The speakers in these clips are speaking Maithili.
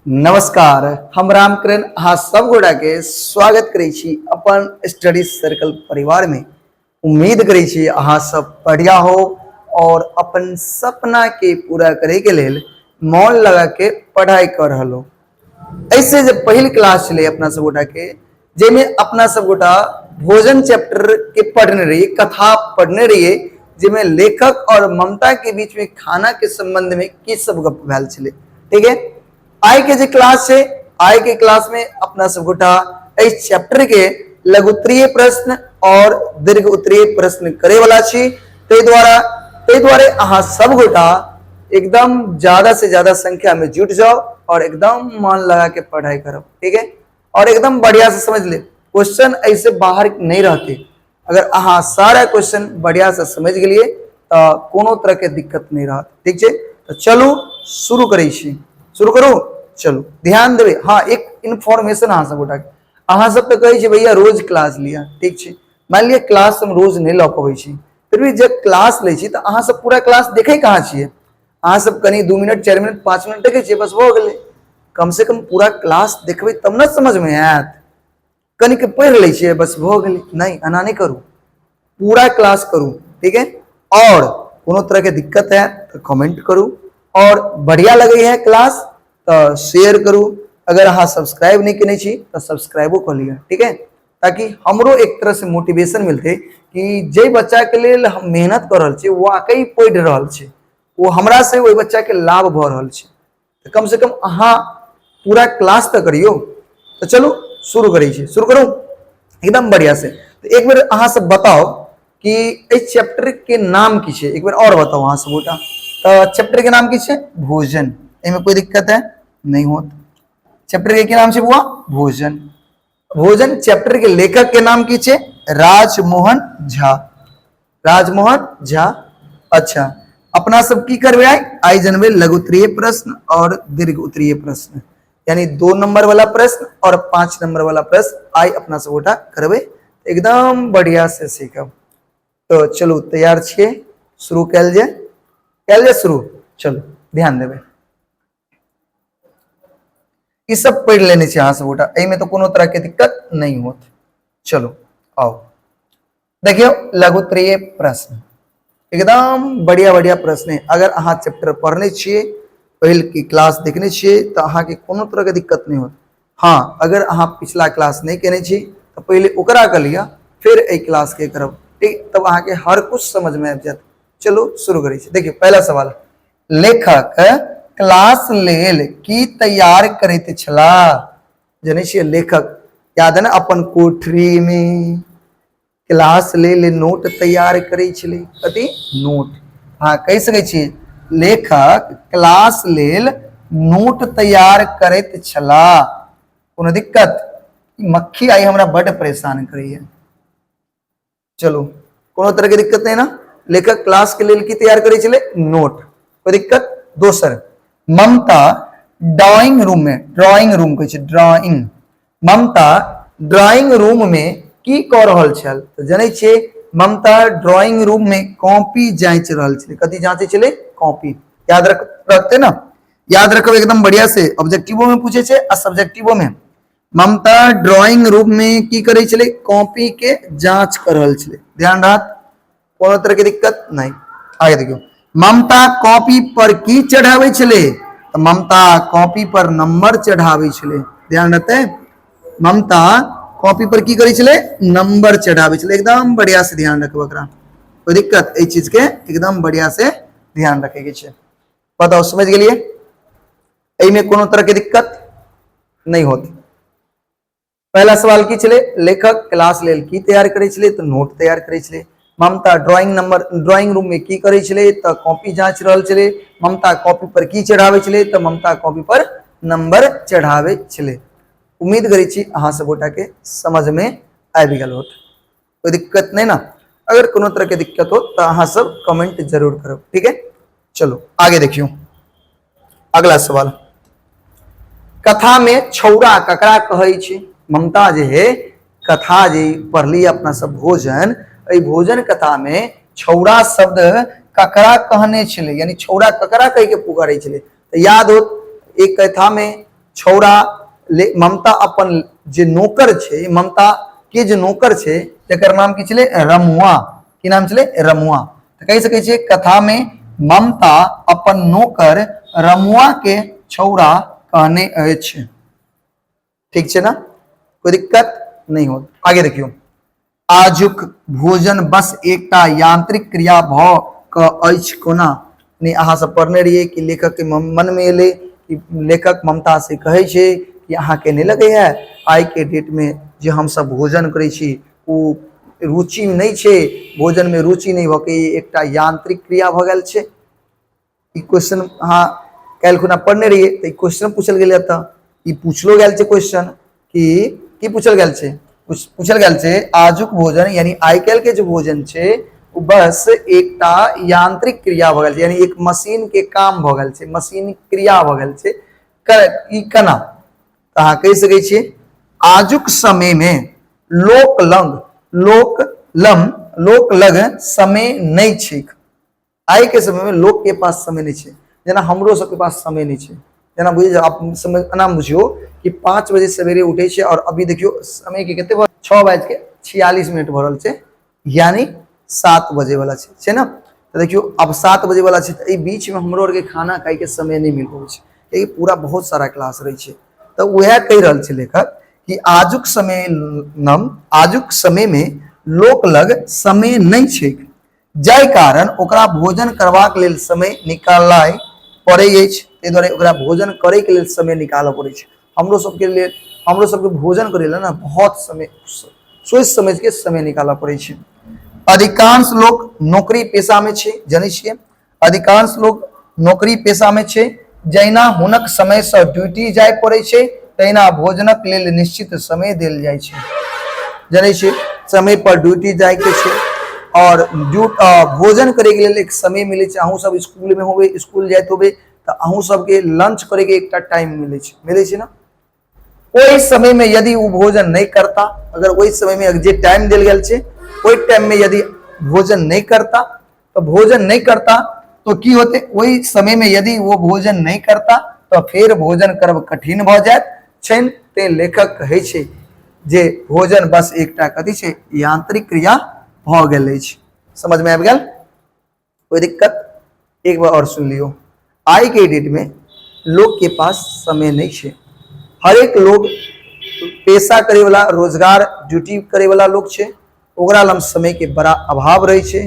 नमस्कार, हम रामकरण अहाँ सब गोटा के स्वागत करै छी अपन स्टडी सर्कल परिवार में। उम्मीद करै छी अहाँ सब बढ़िया हो और अपन सपना के पूरा करे के लेल मन लगा के पढ़ाई कर रहल हो। ऐसे जे पहिल क्लास छलै अपना सब गोटा के, जाहिमे अपना सब गोटा भोजन चैप्टर के पढ़ने रहिए, कथा पढ़ने रहिए, जाहिमे लेखक और ममता के बीच में खाना के संबंध में की सब गप भेल छलै। ठीक है, आइ के जे क्लास है, आइ के क्लास में अपना सब गोटा एहि चैप्टर के लघुत्तरीय प्रश्न और दीर्घ उत्तरीय प्रश्न करे वाला छी। ताहि द्वारे अहाँ सब गोटा एकदम ज्यादा से ज्यादा संख्या में जुट जाओ और एकदम मन लगा के पढ़ाई करो। ठीक है, और एकदम बढ़िया से समझ ले, क्वेश्चन ऐसे बाहर नहीं रहते। अगर अहाँ सारा क्वेश्चन बढ़िया से समझ गेलिए तो कोनो तरह के दिक्कत नहीं रहत। ठीक है, तो चलू शुरू करै छी। शुरू करू, चलू ध्यान देबै। हाँ, एक इन्फॉर्मेशन अहाँ सब गोटा के, अहाँ सब तो कहै छी भैया रोज क्लास लिया। ठीक छै, मान लिअ क्लास हम रोज नहीं लऽ पबै छी, फिर भी जब क्लास लै छी तो अहाँ सब पूरा क्लास देखै कहाँ छियै? अहाँ सब कनि 2 मिनट 4 मिनट 5 मिनट देखै छियै, बस भऽ गेलै। कम से कम पूरा क्लास देखबै तब ने समझ में आयत। कनिक पढ़ि लै छियै बस भऽ गेलै, नहीं, एना नहीं करू, पूरा क्लास करू। ठीक है, और कोनो तरह के दिक्कत है तो कमेंट करू, और बढ़िया लगे है क्लास तो शेयर करू। अगर अहाँ सब्सक्राइब नहीं केने छी तो सब्सक्राइबो कऽ लिअ। ठीक है, ताकि हमरो एक तरह से मोटिवेशन मिलते कि जे बच्चा के लेल हम मेहनत कर रहल छी वाकई पढ़ि रहल छै, वो हमरा से ओहि बच्चा के लाभ भऽ रहल छै। तऽ कम से कम अहाँ पूरा क्लास तऽ करियौ। तऽ चलू शुरू करै छी, शुरू करू एकदम बढ़िया से। तऽ एक बेर अहाँ सब बताउ कि एहि चैप्टर के नाम की छै, एक बेर और बताउ अहाँ सब गोटा। तऽ चैप्टर के नाम की छै? भोजन। एहिमे कोई दिक्कत है नहीं होत। चैप्टर के की नाम छै बुआ? भोजन। भोजन चैप्टर के लेखक के नाम की छै? राजमोहन झा। राजमोहन झा। अच्छा, अपना सब की करबे आइ? आइ जनबे लघुत्तरीय प्रश्न और दीर्घ उत्तरीय प्रश्न, यानी 2 नंबर वाला प्रश्न और 5 नंबर वाला प्रश्न आइ अपना सब गोटा करबे, एकदम बढ़िया से सीखब। तो चलू तैयार छियै, शुरू कयल जाय, कयल जाय शुरू। चलू ध्यान देबै, ई सब पढ़ि लेने छी अहाँ सब गोटा, एहिमे तो कोनो तरह के दिक्कत नहीं होत। चलो आओ देखियो लघुत्तरीय प्रश्न, एकदम बढ़िया बढ़िया प्रश्न है। अगर अहाँ चैप्टर पढ़ने छियै, पहिल की क्लास देखने छियै, तो अहाँ के कोनो तरह के दिक्कत नहीं होत। हाँ, अगर अहाँ पिछला क्लास नहीं केने छी तो पहले ओकरा कर लिअ, फिर एहि क्लास के करब। ठीक, तब अहाँ के हर कुछ समझ में आबि जायत। चलू शुरू करै छी। देखियौ पहला सवाल, लेखक क्लास लेल की तैयार करैत छलाह? जनै छियै लेखक, याद है ना, अपन कोठरी में क्लास लेल नोट तैयार करै छलै। कथी? नोट। हाँ, कहि सकै छियै लेखक क्लास लेल नोट तैयार करैत छलाह। कोनो दिक्कत? मक्खी आइ हमरा बड्ड परेशान करैया। चलू, कोनो तरह के दिक्कत नहीं ना। लेखक क्लास के लेल की तैयार करै छलै? नोट। कोई दिक्कत? दोसर, ममता ड्राइंग रूम में, ड्राइंग रूम कहै छै, ड्राइंग, ममता ड्राइंग रूम में की कऽ रहल छल? तऽ जनै छियै ममता ड्राइंग रूम में कॉपी जांच रहल छलै। कथी जांचै छलै? कॉपी। याद रखते ना, याद रखब एकदम बढ़िया से। ऑब्जेक्टिवो में पूछे छै आ सब्जेक्टिवो में। ममता ड्राइंग रूम में की करै छलै? कॉपी के जांच कर रहल छलै। ध्यान रहत, कोनो तरह के दिक्कत नहीं। आगे देखियो, ममता कॉपी पर की चढ़ाबै छलै? तऽ ममता कॉपी पर नंबर चढ़ाबै छलै। ध्यान रहतै, ममता कॉपी पर की करै छलै? नंबर चढ़ाबै छलै। एकदम बढ़िया से ध्यान रखब एकरा, कोई दिक्कत? एहि चीज के एकदम बढ़िया से ध्यान रखे के छै। बताउ समझ गेलियै? एहिमे कोनो तरह के दिक्कत नहीं होत। पहला सवाल की छलै? लेखक क्लास लेल की तैयार करै छलै? तऽ नोट तैयार करै छलै। ममता ड्राइंग नंबर ड्राइंग रूम में की करै छलै? तऽ कॉपी जांच रहल छलै। ममता कॉपी पर की चढ़ाबै छलै? तऽ ममता कॉपी पर नंबर चढ़ाबै छलै। उम्मीद करै छी अहाँ सब गोटा के समझ में आबि गेल होत। कोई दिक्कत नहीं ना? अगर कोनो तरह के दिक्कत हो तो अहाँ सब कमेंट जरूर करब। ठीक है, चलो आगे देखियो अगला सवाल। कथा में छौड़ा ककरा कहै छै? ममता जे है कथा जे पढ़ली अपना सब भोजन, एहि भोजन कथा में छौड़ा शब्द ककरा कहने छलै, यानी छौड़ा ककरा कह के पुकारै छलै? तऽ याद होत एक कथा में छौड़ा ले ममता अपन जे नौकर छै, ममता के जे नौकर छै जकर नाम की छलै? रमुआ। की नाम छलै? रमुआ। तऽ कहि सकै छियै कथा में ममता अपन नौकर रमुआ के छौड़ा कहने अछि। ठीक छै ना, कोई दिक्कत नहीं हो। आगे देखियो, आजुक भोजन बस एकटा यांत्रिक क्रिया भऽ कऽ अछि कोना? ने अहाँ सब पढ़ने रहियै कि लेखक के मन में एलै कि लेखक ममता से कहै छै कि अहाँके नहि लगै है आइ के डेट में जे हमसब भोजन करै छी ओ रुचि नहि छै, भोजन में रुचि नहि भऽ के एकटा यांत्रिक क्रिया भऽ गेल छै। ई क्वेश्चन अहाँ काल्हि खुना पढ़ने रहियै तऽ ई क्वेश्चन पूछल गेलै एतऽ। ई पूछलो गेल छै क्वेश्चन कि की पूछल गेल छै? पूछल गेल छै आजुक भोजन यानी आइ काल्हि के जे भोजन छै ओ बस एकटा यांत्रिक क्रिया भऽ गेल छै, यानी एक मशीन के काम भऽ गेल छै, मशीन क्रिया भऽ गेल छै। ई केना? तऽ अहाँ कहि सकै छियै आजुक समय में लोक लग, लोक लम, लोक लग समय नहि छैक। आइ के समय में लोक के पास समय नहीं छै, जेना हमरो सबके पास समय नहीं छै। जेना बुझि जाउ, आप समझ, एना बुझियौ कि 5 बजे सवेरे उठै छै और अभी देखियौ समय के कते छओ बाजि के 46 मिनट भऽ रहल छै, यानी 7 बजे वाला छै, छै ने? तऽ देखियौ आब 7 बजे वाला छै, तऽ एहि बीच में हमरो आरके खाना खाइके समय नहि मिल पबै छै, कियाकि पूरा बहुत सारा क्लास रहै छै। तऽ उएह कहि रहल छै लेखक कि आजुक समय नम, आजुक समय में लोक लग समय नहि छै, जाहि कारण ओकरा भोजन करबाक लेल समय निकालय पड़ै अछि। ताहि दुआरे ओकरा भोजन करैके लेल समय निकालऽ पड़ै छै। हमरो सबके लेल, हमरो सबके भोजन करै लेल ने बहुत समय सोचि समझिके समय निकालऽ पड़ै छै। अधिकांश लोक नौकरी पेशामे छै, जनै छियै, अधिकांश लोक नौकरी पेशामे छै। जहिना हुनक समयसँ ड्यूटी जाय पड़ै छै तहिना भोजनक लेल निश्चित समय देल जाइ छै। जनै छियै, समय पर ड्यूटी जायके छै और भोजन करैके लेल एक समय मिलै छै। अहूँ सब स्कूलमे होबै, स्कूल जाइत होबै तऽ अहूँ सबके लंच करैके एकटा टाइम मिलै छै, मिलै छै ने? ओहि समय में यदि ओ भोजन नहीं करता, अगर ओहि समय में जे टाइम देल गेल छै ओहि टाइम में यदि भोजन नहीं करता, तो भोजन नहीं करता तो की होते? ओहि समय में यदि वो भोजन नहीं करता तो फेर भोजन करब कठिन भऽ जायत छनि। ते लेखक कहै छै जे भोजन बस एकटा कथी छै? यांत्रिक क्रिया भऽ गेल अछि। समझ में आबि गेल? कोई दिक्कत? एक बार और सुन लियो, आइ के डेट में लोग के पास समय नहीं है। हर एक लोग पेशा करे वाला, रोजगार ड्यूटी करे वाला लोग छै, ओकरा लग समय के बड़ा अभाव रहे छै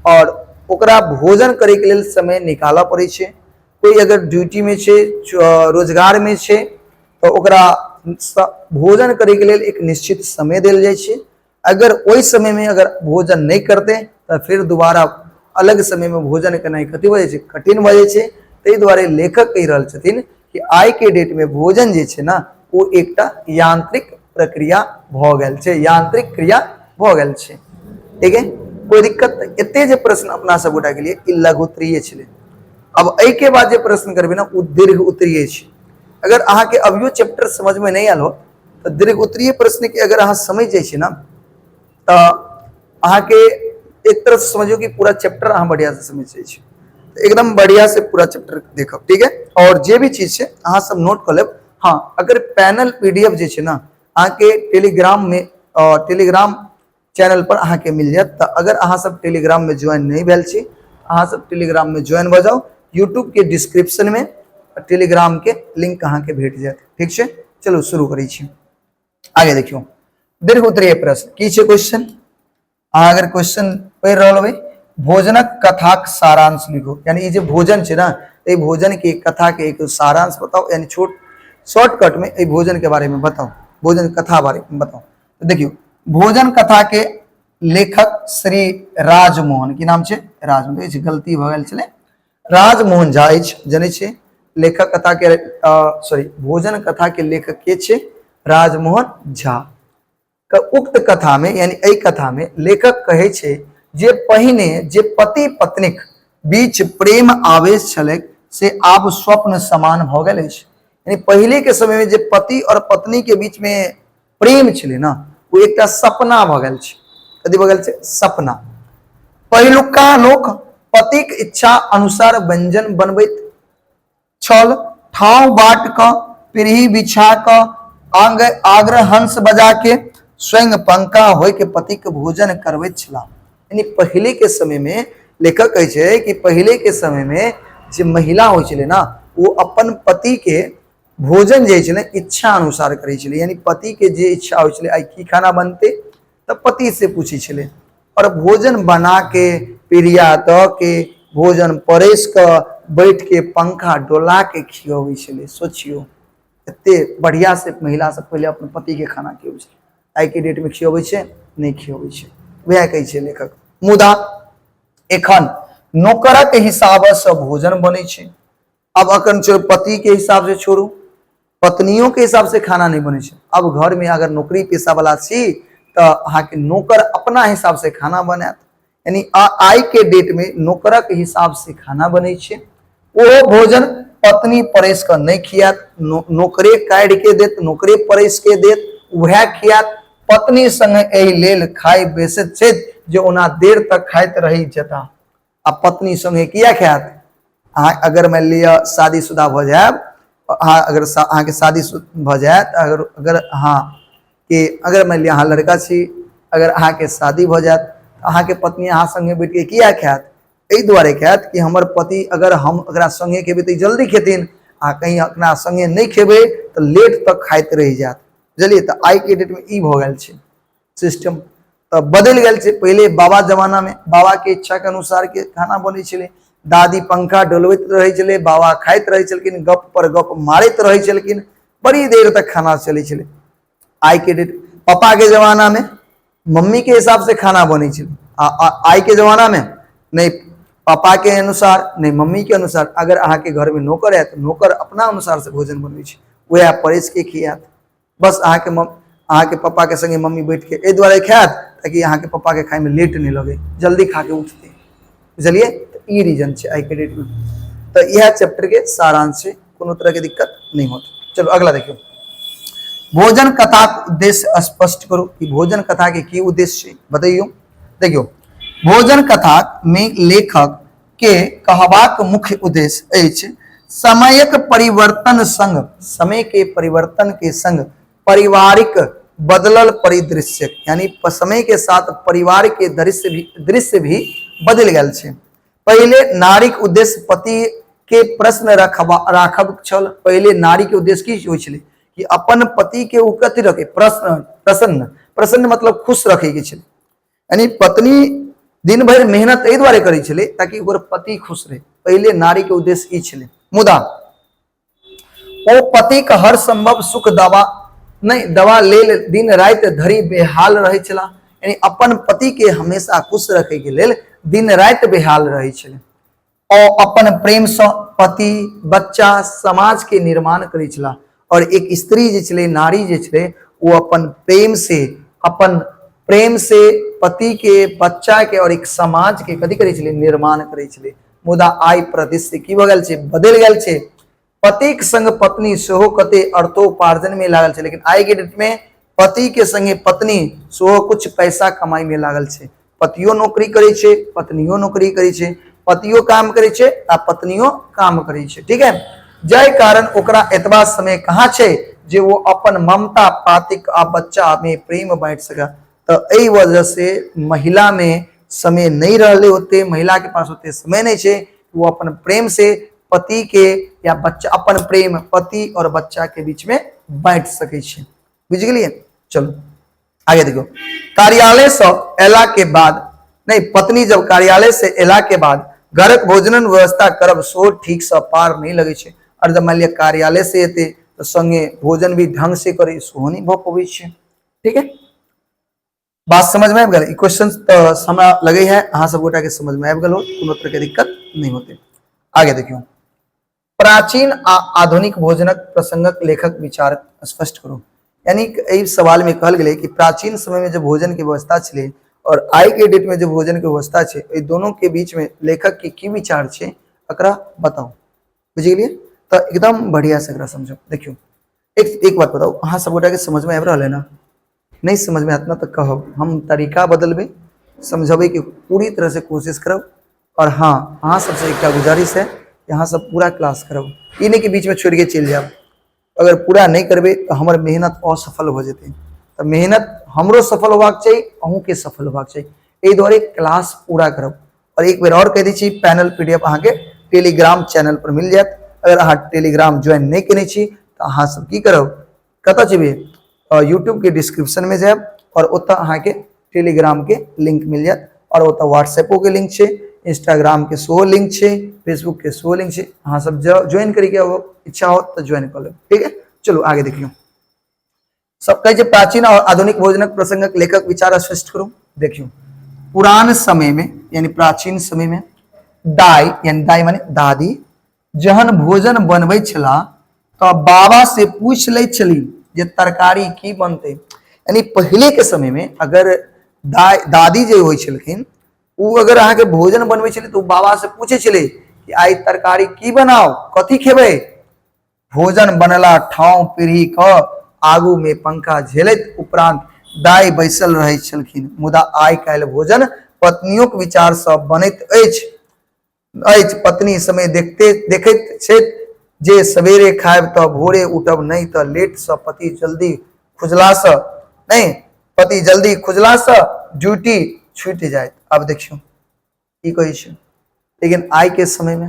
और ओकरा भोजन करे के लेल समय निकालऽ पड़ै छै। कोई अगर ड्यूटी में छै, रोजगार में छै, तऽ ओकरा भोजन करे के लेल एक निश्चित समय देल जाइ छै। अगर ओहि समय में अगर भोजन नहीं करते तऽ फिर दोबारा अलग समय में भोजन केनाइ कथी भऽ जाइ छै? कठिन भऽ जाइ छै। ताहि दुआरे लेखक कहि रहल छथिन कि आइ के डेट में भोजन जे छै ने ओ एकटा यांत्रिक प्रक्रिया भऽ गेल छै, यांत्रिक क्रिया भऽ गेल छै। ठीक है, कोई दिक्कत? एते जे प्रश्न अपना सब गोटा के लिए ई लघुत्तरीय छलै। अब एहि के बाद जे प्रश्न करबै ने ओ दीर्घ उत्तरीय छै। अगर अहाँके अभियो चैप्टर समझ में नहीं आयल हो तऽ दीर्घ उत्तरीय प्रश्न के अगर अहाँ समझ जाइ छी ना तऽ अहाँके एक तरह से समझियौ कि पूरा चैप्टर अहाँ बढ़िया से समझ जाइ छी। एकदम बढ़िया से पूरा चैप्टर देखब, ठीक है? और जे भी चीज छै अहाँ सब नोट कऽ लेब। हाँ, अगर पैनल पीडीएफ जे छै ना अहाँके टेलीग्राम में, टेलीग्राम चैनल पर अहाँके मिल जायत। तऽ अगर अहाँ सब टेलीग्राम में ज्वाइन नहीं भेल छी, अहाँ सब टेलीग्राम में ज्वाइन भऽ जाउ। यूट्यूब के डिस्क्रिप्शन में टेलीग्राम के लिंक अहाँके भेट जायत। ठीक छै, चलू शुरू करै छी। आगे देखियौ, दीर्घ उत्तरीय प्रश्न की छै क्वेश्चन। अहाँ अगर क्वेश्चन पढ़ि रहल होबै, भोजनक कथाक सारांश लिखू। यानी ई जे भोजन छै ना, एहि भोजन के कथा के एक सारांश बताउ, यानी छोट शॉर्टकट में एहि भोजन के बारे में बताउ, भोजन कथा बारे में बताउ। तो देखियौ, भोजन कथा के लेखक श्री राजमोहन, की नाम छै? राजमोहन। देखै छी गलती भऽ गेल छलै, राजमोहन झा अछि। जनै छियै लेखक कथा के, सॉरी, भोजन कथा के लेखक के छै? राजमोहन झा। उक्त कथा में, यानी एहि कथा में लेखक कहै छै जे पहिने जे पति पत्नीक बीच प्रेम आवेश छलैक से आब स्वप्न समान भऽ गेल अछि। यानी पहिले के समय में जे पति और पत्नी के बीच में प्रेम छलै ने, ओ एकटा सपना भऽ गेल छै। कथी भऽ गेल छै? सपना। पहिलुका लोक पतिक इच्छा अनुसार व्यंजन बनबैत छल, ठाव बाट कऽ पीढ़ी बिछा कऽ आंग आग्रहंस बजा के स्वयं पंखा होय के पति के भोजन करबैत छलाह। यानी पहले के समय में लेखक कहै छै कि पहले के समय में जे महिला होइ छलै ना, ओ अपन पति के भोजन जे छलै इच्छा अनुसार करै छलै। यानी पति के जे इच्छा होइ छलै, आइ की खाना बनतै, तऽ पति से पूछै छलै और भोजन बना के पीढ़िया दऽ के भोजन परसि कऽ बैठ के पंखा डोला के खियबै छलै। सोचियौ, एते बढ़िया से महिला सब पहिले अपन पति के खाना खियबै छलै। आइ के डेट में खियबै छै? नहि खियबै छै। वएह कहै छै लेखक। मुदा एखन नौकरक हिसाबसँ भोजन बनै छै। अब अखन पति के हिसाब से छोड़ू, पत्नियों के हिसाब से खाना नहीं बनै छै। अब घर में अगर नौकरी पेशा वाला छी तऽ अहाँके नौकर अपना हिसाब से खाना बनायत। यानी आइ के डेट में नौकरक हिसाब से खाना बनै छै। ओहो भोजन पत्नी परसि कऽ नहि खियात, नौकरे काटि के देत, नौकरे परसि के देत, वएह खियात। पत्नी संगे एहि लेल खाइ बैसैत छथि जे ओना देर तक खाइत रहि जेता। आ पत्नी संगे किया खायत? अहाँ अगर मानि लिअ शादीशुदा भऽ जायब, अहाँ अगर अहाँके शादी भऽ जायत, अगर अगर अहाँ के अगर मानि लिअ अहाँ लड़का छी, अगर अहाँके शादी भऽ जायत, अहाँके पत्नी अहाँ संगे बैठ के किया खायत? एहि दुआरे खायत कि हमर पति अगर हम एकरा संगे खेबै तऽ जल्दी खेथिन, आ कहीं अपना संगे नहि खेबै तऽ लेट तक खाइत रहि जायत। बुझलियै? तऽ आइके डेटमे ई भऽ गेल छै, सिस्टम तऽ बदलि गेल छै। पहिले बाबा जमानामे बाबाके इच्छाके अनुसार के खाना बनै छलै, दादी पंखा डोलबैत रहै छलै, बाबा खाइत रहै छलखिन, गप पर गप मारैत रहै छलखिन, बड़ी देर तक खाना चलै छलै। आइके डेट पापाके जमानामे मम्मीके हिसाबसँ खाना बनै छलै, आ आइके जमानामे नहि पापाके अनुसार नहि मम्मीके अनुसार। अगर अहाँके घरमे नौकर आयत, नौकर अपना अनुसारसँ भोजन बनबै छै, वएह परसिके खियात। बस अहाँके अहाँके पप्पाके संगे मम्मी बैठके एहि दुआरे खायत ताकि अहाँके पप्पाके खायमे लेट नहि लगे, जल्दी खाके उठतै। बुझलियै? तऽ ई रीजन छै आइके डेटमे। तऽ इएह चैप्टरके सारांश छै, कोनो तरहके दिक्कत नहि होत। चलू अगला देखियौ। भोजन कथाक उद्देश्य स्पष्ट करू कि भोजन कथा के की उद्देश्य छै, बतैयौ। देखियौ, भोजन कथा में लेखक के कहबाक मुख्य उद्देश्य अछि समयक परिवर्तन संग, समय के परिवर्तन के संग पारिवारिक बदलल परिदृश्य, यानी समय के साथ परिवार के दृश्य भी बदलि गेल छै। पहिले नारीक उद्देश्य पति के प्रश्न राखब छल। पहिले नारी के उद्देश्य की होइ छलै कि अपन पति के ओ कथी रखे, प्रश्न, प्रसन्न, प्रसन्न मतलब खुश रखे के छलै। यानी पत्नी दिन भरि मेहनत एहि दुआरे करै छलै ताकि ओकर पति खुश रहे। पहिले नारी के उद्देश्य ई छलै। मुदा ओ पति के हर संभव सुख दवा नहि दवा लेल दिन राति धरि बेहाल रहै छला। यानी अपन पति के हमेशा खुश रखे के लेल दिन राति बेहाल रहै छलै। ओ अपन प्रेम सँ पति, बच्चा, समाज के निर्माण करै छला। और एक स्त्री जे छलै, नारी जे छलै, ओ अपन प्रेम से, अपन प्रेम से पति के, बच्चा के और एक समाज के कथी करै छलै, निर्माण करै छलै। मुदा आइ परिदृश्य की भऽ गेल छै, बदलि गेल छै। पतिक संग पत्नी सेहो कते अर्थोपार्जन में लागल छै, लेकिन आइ के डेट में पति के संगे पत्नी सेहो कुछ पैसा कमाई में लागल छै। पतियो नौकरी करै छै, पत्नियो नौकरी करै छै, पतियो काम करै छै आ पत्नियो काम करै छै। ठीक है, जाहि कारण ओकरा एतबा समय कहाँ छै जे वो अपन ममता पातिक आ बच्चा में प्रेम बांटि सके। तऽ एहि वजह से महिला में समय नहीं रहले ओते, महिला के पास ओते समय नहीं छै वो अपन प्रेम से पति के या बच्चा, अपन प्रेम पति और बच्चा के बीच में बांटि सकै छै। बुझि गेलियै? चलू आगे देखियौ। कार्यालय से एला के बाद नहीं, पत्नी जब कार्यालय से एला के बाद घरक भोजन व्यवस्था करब सेहो ठीक से पार नहीं लगे छै। और जब मान लिअ कार्यालय से एते तऽ संगे भोजन भी ढंग से करे सेहो नहीं भऽ पबै छै। ठीक है, बात समझ में आबि गेल? ई क्वेश्चन तऽ हमरा लगे है अहाँ सब गोटा के समझ में आबि गेल हो, कोनो तरह के दिक्कत नहीं होते। आगे देखियौ, प्राचीन आ आधुनिक भोजनक प्रसंगक लेखक विचार स्पष्ट करू। यानी एहि सवाल में कहल गेलै कि प्राचीन समय में जो भोजन के व्यवस्था छलै और आइ के डेट में जो भोजन के व्यवस्था छै, एहि दोनों के बीच में लेखक के की विचार छै, एकरा बताउ। बुझि गेलियै? तऽ एकदम बढ़िया से एकरा समझो। देखियौ, एक एक बात बताउ, अहाँ सब गोटा के समझ में आबि रहल है ना? नहीं समझ में आत ना तो कहब, हम तरीका बदलबै, समझबै के पूरी तरह से कोशिश करब। और हाँ, अहाँ सबसे एकटा गुजारिश है कि अहाँ सब पूरा क्लास करब, ई नहीं कि बीच में छोड़ के चलि जायब। अगर पूरा नहि करबै तऽ हमर मेहनत असफल भऽ जेतै। तऽ मेहनत हमरो सफल होबाक चाही, अहूँके सफल होबाक चाही, एहि दुआरे क्लास पूरा करब। और एक बेर और कहि दै छी, पैनल पीडीएफ अहाँके टेलीग्राम चैनल पर मिल जायत। अगर अहाँ टेलीग्राम ज्वाइन नहि केने छी तऽ अहाँ सब की करब, कतऽ जेबै, यूट्यूब के डिस्क्रिप्शन में जायब और ओतऽ अहाँके टेलीग्राम के लिंक मिल जायत। और ओतऽ व्हाट्सएपो के लिंक छै, इंस्टाग्राम के सेहो लिंक छै, फेसबुक के सेहो लिंक छै। अहाँ सब ज्वाइन करैके इच्छा हो तऽ ज्वाइन कऽ लेब, ठीक है। चलू आगे देखियौ। सब कहै छै प्राचीन और आधुनिक भोजनक प्रसंगक लेखक विचार स्पष्ट करू। देखियौ, पुरान समय में यानी प्राचीन समय में दाई यानी दाई माने दादी जहन भोजन बनबै छला तऽ बाबा से पूछि लै छली जे तरकारी की बनतै। यानी पहले के समय में अगर दादी जे होइ छलखिन ओ अगर अहाँके भोजन बनबै छलै तऽ ओ बाबा से पूछै छलै कि आइ तरकारी की बनाउ, कथी खेबै। भोजन बनला ठाँव पीढ़ी क आगू में पंखा झेलैत उपरांत दाई बैसल रहै छलखिन। मुदा आइ काल्हि भोजन पत्नियों के विचार सँ बनैत अछि अछि। पत्नी समय देखते देखैत छथि जे सवेरे खायब तऽ भोरे उठब, नहि तऽ लेट सँ पति जल्दी खुजला सँ नहि पति जल्दी खुजला सँ ड्यूटी छूटि जायत। आब देखियौ की कहै छै। लेकिन आइ के समय में,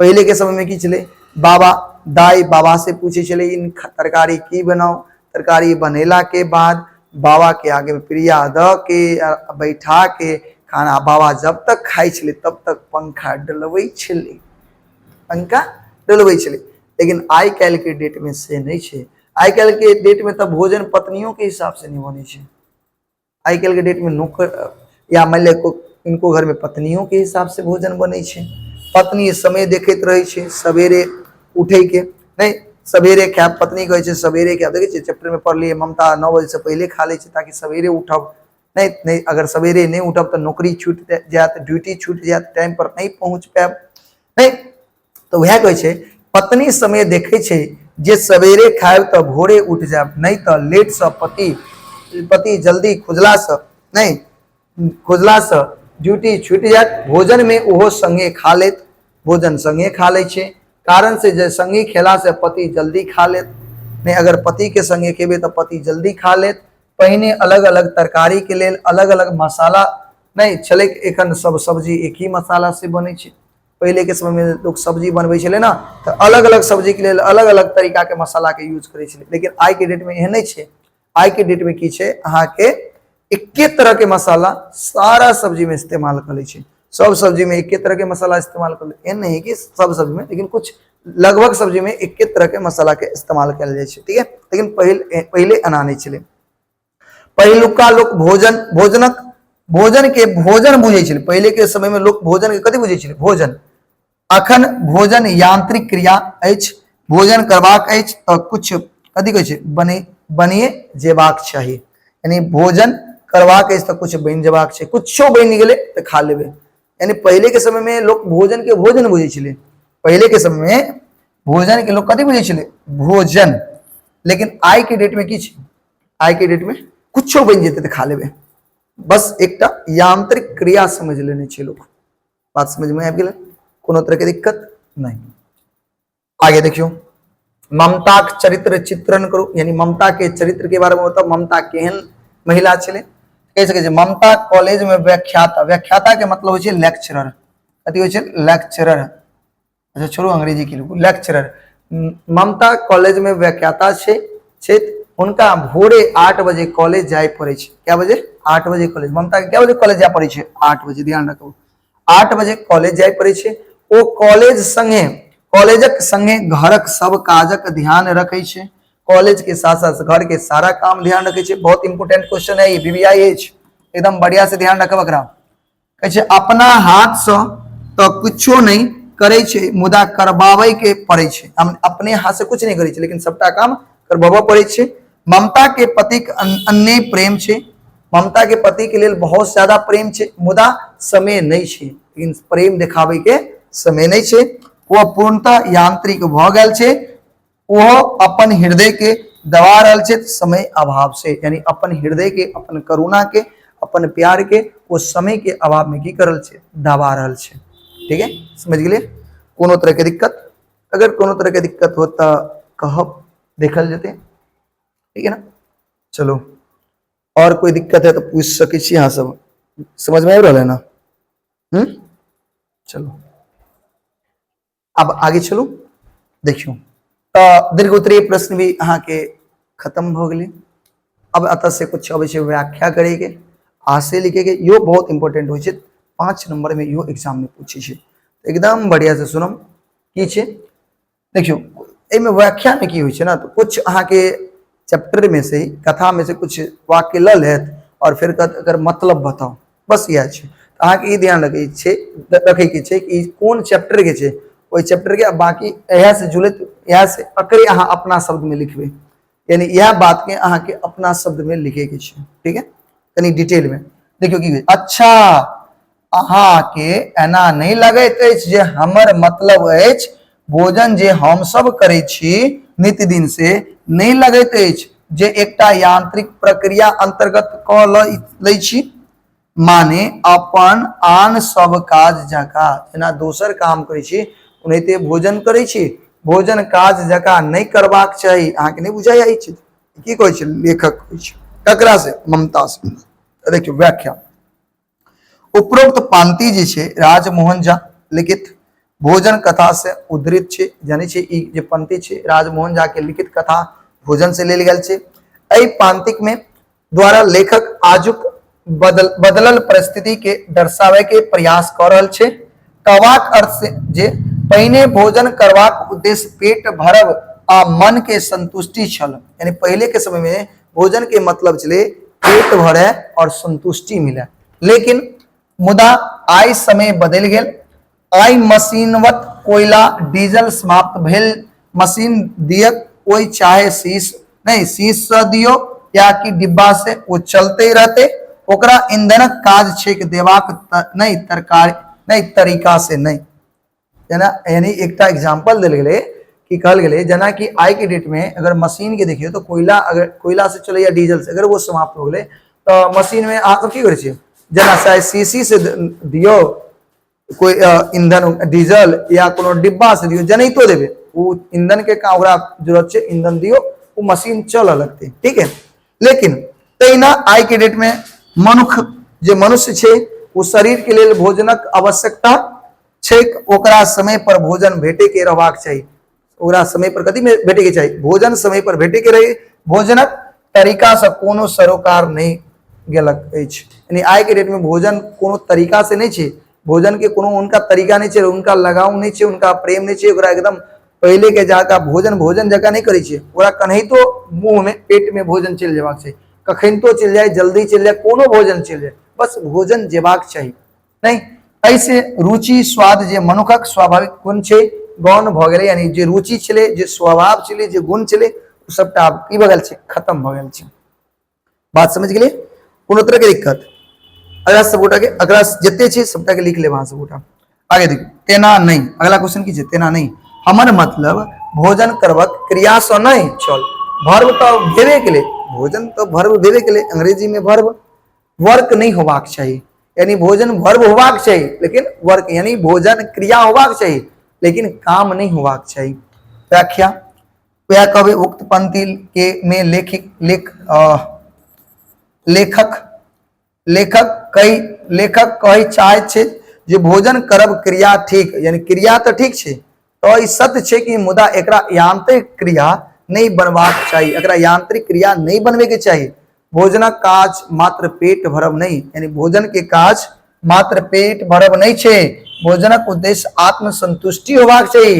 पहले के समय में की छलै, बाबा दाई बाबा से पूछे छलै इन तरकारी की बनाओ। तरकारी बनेला के बाद बाबा के आगे में प्रिया द के बैठा के खाना बाबा जब तक खाइ छलै तब तक पंखा डलबै छलै, पंखा डलबै छलै। लेकिन आइ काल्हि के डेट में से नहि छै। आइ काल्हि के डेट में तऽ भोजन पत्नियों के हिसाब से नहि बनै छै। आइ काल्हि के डेट में नौकर या मान लिअ किनको घर में पत्नियों के हिसाब से भोजन बनै छै। पत्नी समय देखैत रहै छै सवेरे उठै के, नहि सवेरे खायब, पत्नी कहै छै सवेरे खायब। देखै छियै चैप्टर में पढ़लियै ममता 9 बजे से पहिले खा लै छै ताकि सवेरे उठब, नहि नहि अगर सवेरे नहि उठब तऽ नौकरी छूटि जायत, ड्यूटी छूटि जायत, टाइम पर नहि पहुँच पायब, नहि तऽ वएह कहै छै पत्नी समय देखै छै जे सवेरे खायब तऽ भोरे उठि जायब, नहि तऽ लेटसँ पति पति जल्दी खुजलासँ नहि खुजलासँ ड्यूटी छूटि जायत। भोजनमे ओहो संगे खा लेत, भोजन संगे खा लै छै, कारण से जे संगे खेलासँ पति जल्दी खा लेत, नहि अगर पतिके संगे खेबै तऽ पति जल्दी खा लेत। पहिने अलग अलग तरकारी के लेल अलग अलग मसाला नहि छलै, एखन सब सब्जी एक ही मसाला से बनै छै। पहिले के समय में लोग सब्जी बनबै छलै ने तऽ अलग अलग सब्जी के लेल अलग अलग तरीका के मसाला के यूज करै छलै। लेकिन आइ के डेट में एहन नहि छै। आइ के डेट में की छै, अहाँके एके तरह के मसाला सारा सब्जी में इस्तेमाल कऽ लै छै। सब सब्जी में एके तरह के मसाला इस्तेमाल कर ले, एहन नहीं कि सब सब्जी में, लेकिन कुछ लगभग सब्जी में एके तरह के मसाला के इस्तेमाल कयल जाइ छै, ठीक है। लेकिन पहिले एना नहि छलै। पहिलुका लोक भोजन भोजनक भोजन के भोजन बुझै छलै। पहिले के समय में लोक भोजन के कथी बुझै छलै, भोजन। अखन भोजन यांत्रिक क्रिया अछि, भोजन करबाक अछि तऽ कुछ कथी कहै छै, बनिए जेबाक चाही। यानी भोजन करबाक अछि तऽ कुछ बनि जेबाक छै, कुछो बनि गेलै तऽ खा लेबै। यानी पहिले के समय में लोक भोजन के भोजन बुझै छलै। पहिले के समय में भोजन के लोक कथी बुझै छलै, भोजन। लेकिन आइ के डेट में की छै, आइ के डेट में कुछो बनि जेतै तऽ खा लेबै, बस एकटा यांत्रिक क्रिया समझ लेने छै लोक। बात समझ में आबि गेलै, कोनो तरह के दिक्कत नहीं। आगे देखियो, ममता के चरित्र चित्रण करू, यानी ममता के चरित्र के बारे में बताओ। ममता केहन महिला छलै, कहि सकै छै ममता कॉलेज में व्याख्याता, व्याख्याता के मतलब होइ छै लेक्चरर, कथी होइ छै लेक्चरर। अच्छा छोड़ू अंग्रेजी की लिखू, लेक्चरर। ममता कॉलेज में व्याख्याता छै, हुनका भोरे 8 बजे कॉलेज जाय पड़ै छै। कै बजे? 8 बजे कॉलेज। ममता के कै बजे कॉलेज जाय पड़ै छै? 8 बजे, ध्यान रखू, 8 बजे कॉलेज जाय पड़ै छै। ओ कॉलेजक संगे घरक सब काजक ध्यान रखै छै, कॉलेज के साथ साथ घर के सारा काम ध्यान रखै छै। बहुत इंपोर्टेंट क्वेश्चन है ये, VVIH, एकदम बढ़िया से ध्यान रखब एकरा। कहै छै अपना हाथ से तऽ कुछो नहि करै छै, मुदा करबाबै के पड़ै छै। हम अपने हाथ से कुछ नहि करै छै, लेकिन सबटा काम करबाबऽ पड़ै छै। ममता के पतिक अन्य प्रेम छै, ममता के पति के लेल बहुत ज्यादा प्रेम छै, मुदा समय नहि छै, लेकिन प्रेम देखाबै के समय नहि छै। ओ पूर्णतः यांत्रिक भऽ गेल छै, ओ अपन हृदय के दबा रहल छै समय अभाव से, यानी अपन हृदय के, अपन करुणा के, अपन प्यार के ओ समय के अभाव में की कर रहल छै, दबा रहल छै। ठीक है, समझ गेलियै? कोनो तरह के दिक्कत, अगर कोनो तरह के दिक्कत हो तऽ कहब। देखल जेतै। ठीक है ना? चलो, और कोई दिक्कत है तो पूछ सकै छी अहाँ सब। समझ में आबि रहल है ना? चलो अब आगे चलू। देखियो तो दीर्घ उत्तरीय प्रश्न भी अहाँ के खत्म भ गेलै। अब एतऽ से कुछ अबै छै व्याख्या करे के, आशय लिखे के, इहो बहुत इंपॉर्टेंट होइ छै। 5 नंबर में इहो एग्जाम में पूछै छै। एकदम बढ़िया से सुनम की छै। देखियो एहिमे व्याख्या में की होइ छै ना, तो कुछ अहाँ के चैप्टर में से ही, कथा में से कुछ वाक्य लऽ लेत और फिर कहत एकर मतलब बताओ, बस इएह छै। अहाँके ई ध्यान रखै छै, रखै के छै कि कोन चैप्टर के छै, ओहि चैप्टर के बाकी इएह से जुड़ैत, इएह से एकरे अहाँ अपना शब्द में लिखबै, यानी इएह बात के अहाँके अपना शब्द में लिखे के छै। ठीक है, कनी डिटेल में देखियौ की। अच्छा, अहाँके एना नहि लगैत अछि जे हमर मतलब अछि भोजन जे हम सब करै छी नित्य दिन से नहि लगैत अछि जे एकटा यांत्रिक प्रक्रिया अंतर्गत कऽ लै छी, माने अपन आन सब काज जकाँ जेना दोसर काम करै छी ओनाहिते भोजन करै छी, भोजन काज जकाँ नहि करबाक चाही। अहाँके नहि बुझाइया ई चीज की कहै छै लेखक? कहै छै ककरा से? ममता से। देखियौ व्याख्या, उपरोक्त पांति जे छै राजमोहन झा लिखित भोजन कथा से उद्धृत छै। जानै छै ई जे पंक्ति छै राजमोहन झा के लिखित कथा भोजन से लेल गेल छै। एहि पांतिक में द्वारा लेखक आजुक बदलल परिस्थिति के दर्शावे के प्रयास कऽ रहल छै। कहबाक अर्थ से जे पहिने भोजन करबाक उद्देश्य पेट भरब आ मन के संतुष्टि छल, यानी पहले के समय में भोजन के मतलब छलै पेट भरे और संतुष्टि मिले, लेकिन मुदा आइ समय बदलि गेल। आइ मशीनवत कोयला डीजल समाप्त भेल मशीन दियक ओहि चाहे शीश नहीं शीश से दियो या कि डिब्बा से, वो चलते रहते, ओकरा ईंधनक काज छैक देबाक नहीं तरकारी नहीं तरीका से नहीं। जेना यानी एकटा एग्जाम्पल देल गेलै कि कहल गेलै जेना कि आइ के डेट में अगर मशीन के देखियौ तो कोयला, अगर कोयला से चले या डीजल से, अगर वो समाप्त हो गेलै तो मशीन में अहाँ सब की करै छियै, जेना चाहे शीशी से दियौ कोई ईंधन डीजल या कोनो डिब्बा से दियौ, जेनाहितो देबै ओ ईंधन के का ओकरा जरूरत छै, ईंधन दियौ ओ मशीन चलऽ लगतै। ठीक है, लेकिन तहिना आइ के डेट में मनुख जे मनुष्य छै ओ शरीर के लेल भोजनक आवश्यकता छैक, ओकरा समय पर भोजन भेटे के रहबाक चाही, ओकरा समय पर कथी भेटे के चाही, भोजन समय पर भेटे के रही, भोजनक तरीका से कोनो सरोकार नहीं गेलक अछि। यानी आइ के डेट में भोजन कोनो तरीका से नहीं छै, भोजन के कोनो उनका तरीका नहीं छै, उनका लगाव नहीं छै, उनका प्रेम नहीं छै, ओकरा एकदम पहले के जाका भोजन भोजन जकाँ नहीं करै छै, ओकरा कन्हितो मुँह में पेट में भोजन चलि जेबाक चाही, कखनितो चलि जाय, जल्दी चलि जाय, कोनो भोजन चलि जाय, बस भोजन जेबाक चाही। नहीं एहिसे रुचि स्वाद जे मनुखक स्वाभाविक गुण छै गौण भऽ गेलै, यानी जे रुचि छलै, जे स्वभाव छलै, जे गुण छलै, ओ सबटा आब की भऽ गेल छै, खत्म भऽ गेल छै। बात समझ गेलियै? कोनो तरह के दिक्कत? अगला सबगोटा के, अगला जते छै सबटा के लिख लेब अहाँ सबगोटा। आगे देखियौ, तेना नहि, अगला क्वेश्चन की छै, तेना नहि, हमर मतलब भोजन करबक क्रिया सँ नहि छल, भर्व तऽ भेबे केलै, भोजन तऽ भर्व भेबे केलै, अंग्रेजी में भर्व वर्क नहीं होबाक चाही, यानी भोजन वर्ब होबाक चाही लेकिन वर्क यानी भोजन क्रिया होबाक चाही लेकिन काम नहीं होबाक चाही। व्याख्या वह कहबे उक्त पंक्ति के में लेखक लेख लेखक लेखक कही लेखक कहै चाहे छै जे भोजन करब क्रिया ठीक, यानी क्रिया तऽ ठीक छै, तो ई सत्य छै कि मुदा एकरा यांत्रिक क्रिया नहीं बनबाक चाही, एकरा यांत्रिक क्रिया नहीं बनबे के चाही। भोजनक काज मात्र पेट भरब नहीं, यानी भोजन के काज मात्र पेट भरब नहीं छै, भोजनक उद्देश्य आत्मसंतुष्टि होबाक चाही,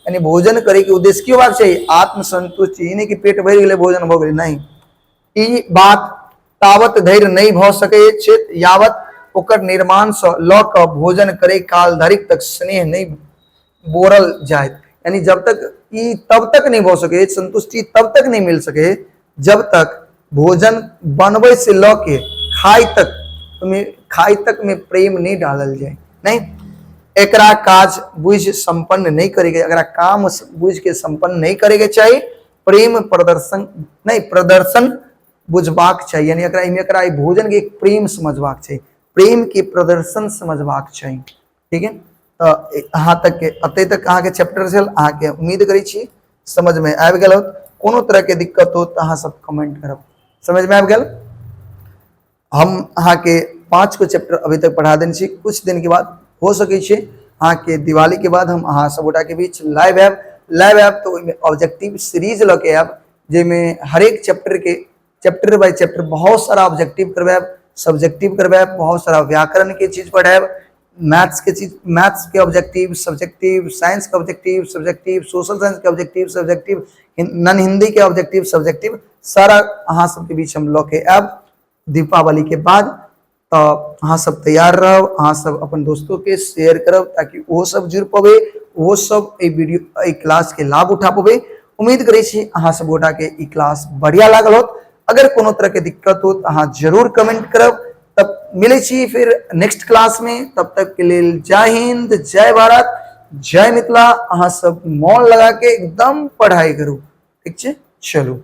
यानी भोजन करे के उद्देश्य की होबाक चाही, आत्मसंतुष्टि, ई नहीं कि पेट भरि गेलै भोजन भऽ गेलै, नहीं, ई बात तावत धरि नहीं भऽ सकै छै यावत ओकर निर्माण सँ लऽ कऽ भोजन करे काल धरि तक स्नेह नहीं बोरल जाए, यानी जब तक ई तब तक नहीं भऽ सके, संतुष्टि तब तक नहीं मिल सके जब तक भोजन बनबै से लऽ के खाय तक में, खाय तक में प्रेम नहीं डालल जाए। नहीं एकरा काज बुझि संपन्न नहीं करे के, एकरा काम बुझि के संपन्न नहीं करे के चाही, प्रेम प्रदर्शन नहीं प्रदर्शन बुझबाक चाही, यानी एकरा एकरा भोजन के एक प्रेम समझबाक चाही, प्रेम के प्रदर्शन समझबाक चाही। ठीक है, तऽ अहाँ तक के अते तक अहाँके चैप्टर छल, अहाँके उम्मीद करै छी समझ में आबि गेल होत। कोनो तरहके दिक्कत हो तऽ अहाँ सब कमेंट करब। समझमे आबि गेल? हम अहाँके 5 गो चैप्टर अभी तक पढ़ा देने छी। कुछ दिन के बाद हो सकै छै अहाँके दिवाली के बाद हम अहाँ सब गोटा के बीच लाइव आयब। लाइव आयब तऽ ओहिमे ऑब्जेक्टिव सीरीज लऽ के आयब, जाहिमे हरेक चैप्टर के चैप्टर बाय चैप्टर बहुत सारा ऑब्जेक्टिव करवायब, सब्जेक्टिव करवायब, बहुत सारा व्याकरण के चीज पढ़ायब, मैथ्स के चीज, मैथ्स के ऑब्जेक्टिव, सब्जेक्टिव, साइंस के ऑब्जेक्टिव, सब्जेक्टिव, सोशल साइंस के ऑब्जेक्टिव, सब्जेक्टिव, नन हिंदी के ऑब्जेक्टिव, सब्जेक्टिव, सारा अहाँ सबके बीच हम लऽ के आयब दीपावली के बाद। तऽ अहाँ सब तैयार रहब, अहाँ सब अपन दोस्तों के शेयर करब ताकि ओहो सब जुड़ पवे, ओहो सब एहि वीडियो एहि क्लास के लाभ उठा पवे। उम्मीद करै छी अहाँ सब गोटा के ई क्लास बढ़िया लागल होत। अगर कोनो तरह के दिक्कत हो तऽ अहाँ जरूर कमेंट करब। तब मिलै छी फिर नेक्स्ट क्लास में, तब तक के लेल जय हिंद, जय भारत, जय मिथिला। अहाँ सब मोन लगा के एकदम पढ़ाई करू, ठीक छै? चलू।